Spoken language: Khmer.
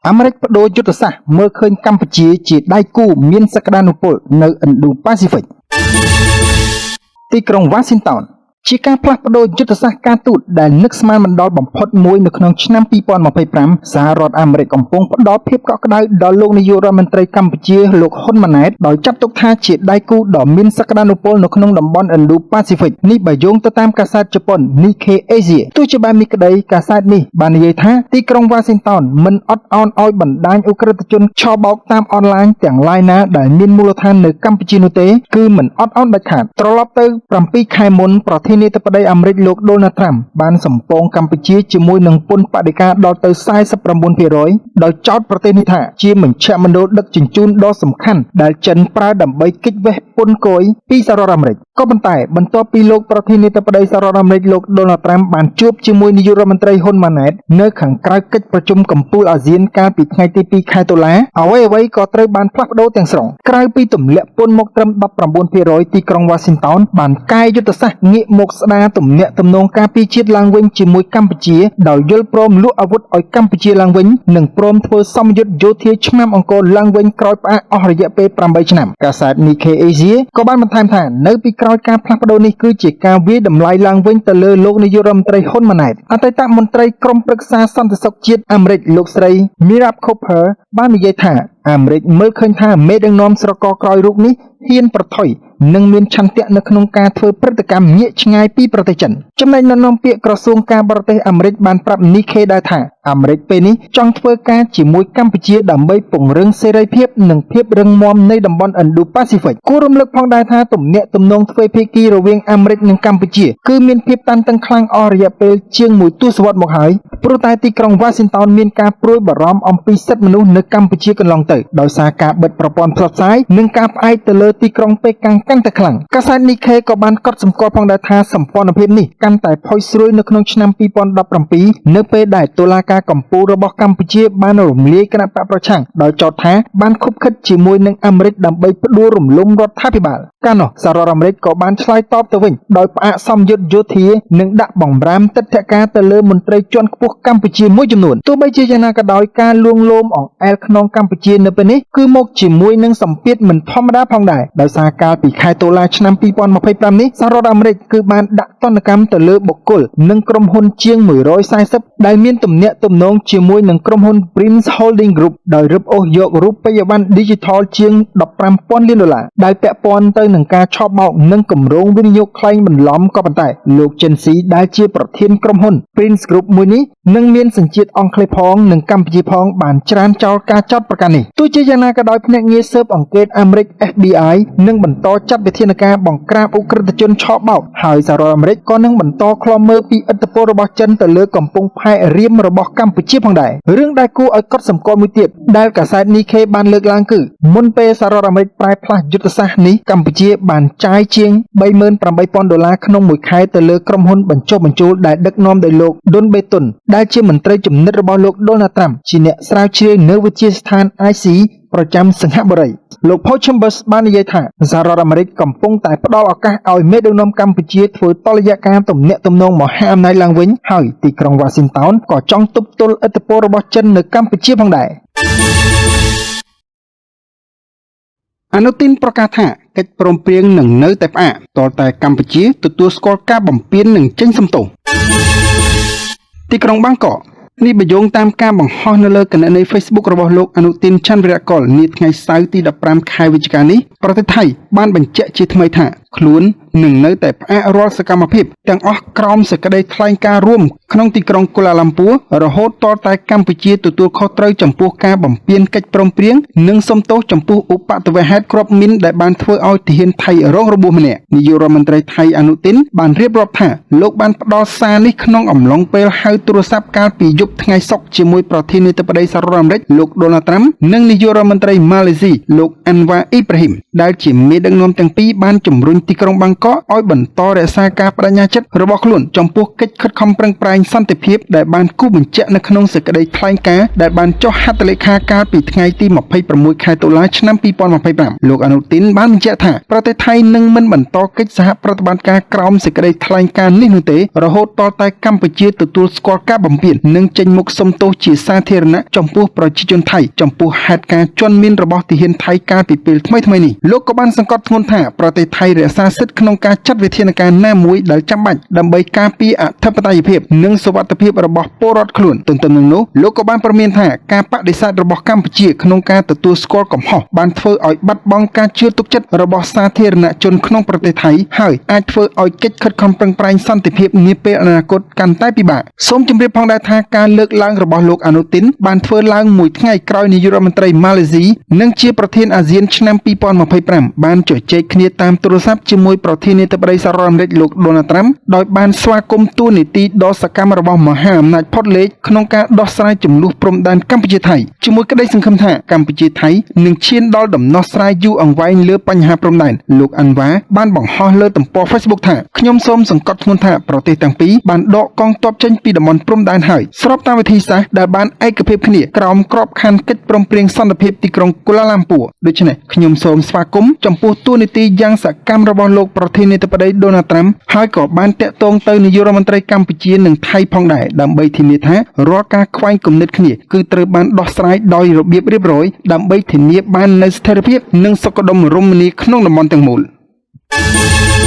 អាមេរិកបដូរយុទ្ធសាស្ត្រមើលឃើញកម្ពុជាជាដៃគូមានសក្តានុពលនៅឥណ្ឌូប៉ាស៊ីហ្វិកទីក្រុងវ៉ាស៊ីនតោនជាការផ្លាស់ប្ដូរយុទ្ធសាស្ត្រការទូតដែលនឹកស្មានមិនដល់បំផុតមួយនៅក្នុងឆ្នាំ2025សហរដ្ឋអាមេរិកកំពុងផ្ដល់ភាពកក់ក្ដៅដល់លោកនាយករដ្ឋមន្ត្រីកម្ពុជាលោកហ៊ុនម៉ាណែតដោយចាត់ទុកថាជាដៃគូដ៏មានសក្តានុពលនៅក្នុងតំបន់ឥណ្ឌូប៉ាស៊ីហ្វិកនេះបើយោងទៅតាមកាសែតជប៉ុន Nikkei Asia ទោះជាបែបនេះក្តីកាសែតនេះបាននិយាយថាទីក្រុងវ៉ាស៊ីនតោនមិនអត់ឱនឲ្យបណ្ដាញឧក្រិដ្ឋជនឆបោកតាមអនឡាញទាំងឡាយណាដែលមានមូលដ្ឋាននៅកម្ពុជានោះទេគឺមិនអត់ឱនដាច់ខាតត្រឡប់ទៅ7ខែមុនប្រធានាធិបតីអាមេរិកលោកដូណាល់ត្រាំបានសម្ពងកម្ពុជាជាមួយនឹងពន្ធបដិការដល់ទៅ49%ដោយចោទប្រទេសនេះថាជាមជ្ឈមណ្ឌលដឹកជញ្ជូនដ៏សំខាន់ដែលចិនប្រើដើម្បីគេចវេះពន្ធគយពីសហរដ្ឋអាមេរិកក៏ប៉ុន្តែបន្ទាប់ពីលោកប្រធានាធិបតីសហរដ្ឋអាមេរិកលោកដូណាល់ត្រាំបានជួបជាមួយនាយករដ្ឋមន្ត្រីហ៊ុនម៉ាណែតនៅខាងក្រៅកិច្ចប្រជុំកំពូលអាស៊ានកាលពីថ្ងៃទី2ខែតុលាអ្វីៗក៏ត្រូវបានផ្លាស់ប្ដូរទាំងស្រុងក្រៅពីទម្លាក់ពន្ធមកត្រឹម19%ទីក្រុងវ៉ាស៊ីនតោនបានកែយុទ្ធសាស្ត្រងាកមកស្ដារទំនាក់ទំនងការពារជាតិឡើងវិញជាមួយកម្ពុជាដោយយល់ព្រមលក់អាវុធឲ្យកម្ពុជាឡើងវិញនិងព្រមធ្វើសមយុទ្ធយោធាឆ្មាំអង្គរឡើងវិញក្រោយផ្អាកអស់រយៈពេល8ឆ្នាំកាសែត Nikkei Asia ក៏បានបន្ថែមថានៅពីក្រោយការផ្លាស់ប្ដូរនេះគឺជាការវាយតម្លៃឡើងវិញទៅលើលោកនាយករដ្ឋមន្ត្រីហ៊ុនម៉ាណែតអតីតមន្ត្រីក្រុមប្រឹក្សាសន្តិសុខជាតិអាមេរិកលោកស្រី Mira Cooper បាននិយាយថាអាមេរិកមើលឃើញថាមេដឹកនាំស្រករក្រោយរូបនេះហ៊ានប្រថុយនិងមានឆន្ទៈនៅក្នុងការធ្វើព្រឹត្តិកម្មងាកឆ្ងាយពីប្រទេសចិនចំណែកអ្នកនាំពាក្យក្រសួងការបរទេសអាមេរិកបានប្រាប់ Nikkei ដែរថាអាមេរិកពេលនេះចង់ធ្វើការជាមួយកម្ពុជាដើម្បីពង្រឹងសេរីភាពនិងភាពរឹងមាំនៃតំបន់ Indo-Pacific គួររំលឹកផងដែរថាទំនាក់ទំនងទ្វេភាគីរវាងអាមេរិកនិងកម្ពុជាគឺមានភាពតានតឹងខ្លាំងអស់រយៈពេលជាងមួយទសវត្សរ៍មកហើយព្រោះតែទីក្រុងវ៉ាស៊ីនតោនមានការព្រួយបារម្ភអំពីសិទ្ធិមនុស្សនៅកម្ពុជាកន្លងទៅដោយសារការបិទប្រព័ន្ធផ្សព្វផ្សាយនិងការផ្អែកទៅលើទីក្រុងប៉េកាំងកាន់តែខ្លាំងកាសែត Nikkei ក៏បានកត់សម្គាល់ផងដែរថាសម្ព័ន្ធភាពនេះកាន់តែផុយស្រួយនៅក្នុងឆ្នាំ2017នៅពេលដែលតុលាការកំពូលរបស់កម្ពុជាបានរំលាយគណបក្សប្រឆាំងដោយចោទថាបានឃុបឃិតជាមួយនឹងអាមេរិកដើម្បីផ្ដួលរំលំរដ្ឋាភិបាលកាលនោះសហរដ្ឋអាមេរិកក៏បានឆ្លើយតបទៅវិញដោយផ្អាកសម្ពយុទ្ធយោធានិងដាក់បំរាមទិដ្ឋាការទៅលើមន្ត្រីជាន់ខ្ពស់កម្ពុជាមួយចំនួនទោះបីជាយ៉ាងណាក៏ដោយការលួងលោមអង្អែលខ្នងកម្ពុជានៅពេលនេះគឺមកជាមួយនឹងសម្ពាធមិនធម្មតាផងដែរដោយសារកាលពីខែតុលាឆ្នាំ2025នេះសហរដ្ឋអាមេរិកគឺបានដាក់ទណ្ឌកម្មទៅលើបុគ្គលនិងក្រុមហ៊ុនជាង140ដែលមានទំនាក់ទំនងជាមួយនឹងក្រុមហ៊ុន Prince Holding Group ដោយរឹបអូសយករូបិយប័ណ្ណ Digital ជាង15,000លានដុល្លារដែលពាក់ព័ន្ធទៅនឹងការឆបោកនិងគម្រោងវិនិយោគក្លែងបន្លំក៏ប៉ុន្តែលោកចិនស៊ីដែលជាប្រធានក្រុមហ៊ុន Prince Group មួយនេះនឹងមានសញ្ជាតិអង់គ្លេសផងនិងកម្ពុជាផងបានច្រានចោលការចោទប្រកាន់នេះទោះជាយ៉ាងណាក៏ដោយភ្នាក់ងារស៊ើបអង្កេតអាមេរិក FBI នឹងបន្តចាត់វិធានការបង្ក្រាបឧក្រិដ្ឋជនឆបោកហើយសហរដ្ឋអាមេរិកក៏នឹងបន្តឃ្លាំមើលពីឥទ្ធិពលរបស់ចិនទៅលើកំពង់ផែរាមរបស់កម្ពុជាផងដែររឿងដែលគួរឲ្យកត់សម្គាល់មួយទៀតដែលកាសែត Nikkei បានលើកឡើងគឺមុនពេលសហរដ្ឋអាមេរិកប្រែប្លាស់យុទ្ធសាស្ត្រនេះកម្ពុជាបានចាយជាង38,000ដុល្លារក្នុងមួយខែទៅលើក្រុមហ៊ុនបញ្ចុះបញ្ចូលដែលដឹកនាំដោយលោកដុនបេតុនដែលជាមន្ត្រីជំនិតរបស់លោកដូណាល់ត្រាំជាអ្នកស្រាវជ្រាវនៅវិទ្យាស្ថាន IC ប្រចាំសិង្ហបុរីលោក Paul Chambers បាននិយាយថាសហរដ្ឋអាមេរិកកំពុងតែផ្ដល់ឱកាសឲ្យមេដឹកនាំកម្ពុជាធ្វើតលយៈការទំនាក់ទំនងមហាអំណាចឡើងវិញហើយទីក្រុងវ៉ាស៊ីនតោនក៏ចង់ទប់ទល់ឥទ្ធិពលរបស់ចិននៅកម្ពុជាផងដែរអនុទិនប្រកាសថាកិច្ចព្រមព្រៀងនឹងនៅតែផ្អាកទាល់តែកម្ពុជាទទួលស្គាល់ការបំពាននិងចេញសំទោសទីក្រុងបាងកកនេះបញ្យងតាមការបង្ហោះនៅលើគណនី Facebook របស់លោកអនុទិនឆាន់វិរៈកុលនាថ្ងៃសៅរ៍ទី15ខែវិច្ឆិកានេះប្រទេសថៃបានបញ្ជាក់ជាថ្មីថាខ្លួននឹងនៅតែផ្អាករាល់សកម្មភាពទាំងអស់ក្រោមសេចក្តីថ្លែងការណ៍រួមក្នុងទីក្រុងកូឡាឡាំពួររហូតទាល់តែកម្ពុជាទទួលខុសត្រូវចំពោះការបំពានកិច្ចព្រមព្រៀងនិងសុំទោសចំពោះឧបទ្ទវហេតុគ្រាប់មីនដែលបានធ្វើឲ្យទាហានថៃរងរបួសម្នាក់នាយករដ្ឋមន្ត្រីថៃអនុទិនបានរៀបរាប់ថាលោកបានផ្ដល់សារនេះក្នុងអំឡុងពេលហៅទូរស័ព្ទកាលពីយប់ថ្ងៃសុក្រជាមួយប្រធានាធិបតីសហរដ្ឋអាមេរិកលោកដូណាល់ត្រាំនិងនាយករដ្ឋមន្ត្រីម៉ាឡេស៊ីលោកអាន់វ៉ាអ៊ីប្រាហ៊ីមដែលជាមេដឹកនាំទាំងពីរបានជំរុញ ទីក្រុងបាងកកឲ្យបន្តរក្សាការបដិញ្ញាចិត្តរបស់ខ្លួនចំពោះកិច្ចខិតខំប្រឹងប្រែងសន្តិភាពដែលបានគូសបញ្ជាក់នៅក្នុងសេចក្តីថ្លែងការណ៍ដែលបានចុះហត្ថលេខាកាលពីថ្ងៃទី26ខែតុលាឆ្នាំ2025លោកអនុទីនបានបញ្ជាក់ថាប្រទេសថៃនឹងមិនបន្តកិច្ចសហប្រតិបត្តិការក្រោមសេចក្តីថ្លែងការណ៍នេះនោះទេរហូតទាល់តែកម្ពុជាទទួលស្គាល់ការបំពាននិងចេញមុខសុំទោសជាសាធារណៈចំពោះប្រជាជនថៃចំពោះហេតុការណ៍ជន់មានរបស់ទាហានថៃកាលពីពេលថ្មីៗនេះលោកក៏បានសង្កត់ធ្ងន់ថាប្រទេសថៃរក្សាសិទ្ធិក្នុងការចាត់វិធានការណាមួយដែលចាំបាច់ដើម្បីការពារអធិបតេយ្យភាពនិងសុវត្ថិភាពរបស់ពលរដ្ឋខ្លួនទន្ទឹមនឹងនោះលោកក៏បានព្រមានថាការបដិសេធរបស់កម្ពុជាក្នុងការទទួលស្គាល់កំហុសបានធ្វើឲ្យបាត់បង់ការជឿទុកចិត្តរបស់សាធារណជនក្នុងប្រទេសថៃហើយអាចធ្វើឲ្យកិច្ចខិតខំប្រឹងប្រែងសន្តិភាពនាពេលអនាគតកាន់តែពិបាកសូមជម្រាបផងដែរថាការលើកឡើងរបស់លោកអនុទីនបានធ្វើឡើងមួយថ្ងៃក្រោយនាយករដ្ឋមន្ត្រីម៉ាឡេស៊ីនិងជាប្រធានអាស៊ានឆ្នាំ2025បានជជែកគ្នាតាមទូរស័ព្ទជាមួយប្រធានាធិបតីសហរដ្ឋអាមេរិកលោកដូណាល់ត្រាំដោយបានស្វាគមន៍តួនាទីដ៏សកម្មរបស់មហាអំណាចផុតលេខក្នុងការដោះស្រាយជម្លោះព្រំដែនកម្ពុជាថៃជាមួយក្តីសង្ឃឹមថាកម្ពុជាថៃនឹងឈានដល់ដំណោះស្រាយយូរអង្វែងលើបញ្ហាព្រំដែនលោកអាន់វ៉ាបានបង្ហោះលើទំព័រ Facebook ថាខ្ញុំសូមសង្កត់ធ្ងន់ថាប្រទេសទាំងពីរបានដកកងទ័ពចេញពីតំបន់ព្រំដែនហើយស្របតាមវិធីសាស្ត្រដែលបានឯកភាពគ្នាក្រោមក្របខ័ណ្ឌកិច្ចព្រមព្រៀងសន្តិភាពទីក្រុងកូឡាឡាំពួរដូច្នេះខ្ញុំសូមស្វាគមន៍ចំពោះតួនាទីយ៉ាងសកម្មរបស់លោកប្រធានាធិបតីដូណាល់ត្រាំហើយក៏បានតាក់ទងទៅនាយករដ្ឋមន្ត្រីកម្ពុជានិងថៃផងដែរដើម្បីធានាថារាល់ការខ្វែងគំនិតគ្នាគឺត្រូវបានដោះស្រាយដោយរបៀបរៀបរយដើម្បីធានាបាននូវស្ថិរភាពនិងសុខដុមរមនាក្នុងតំបន់ទាំងមូល។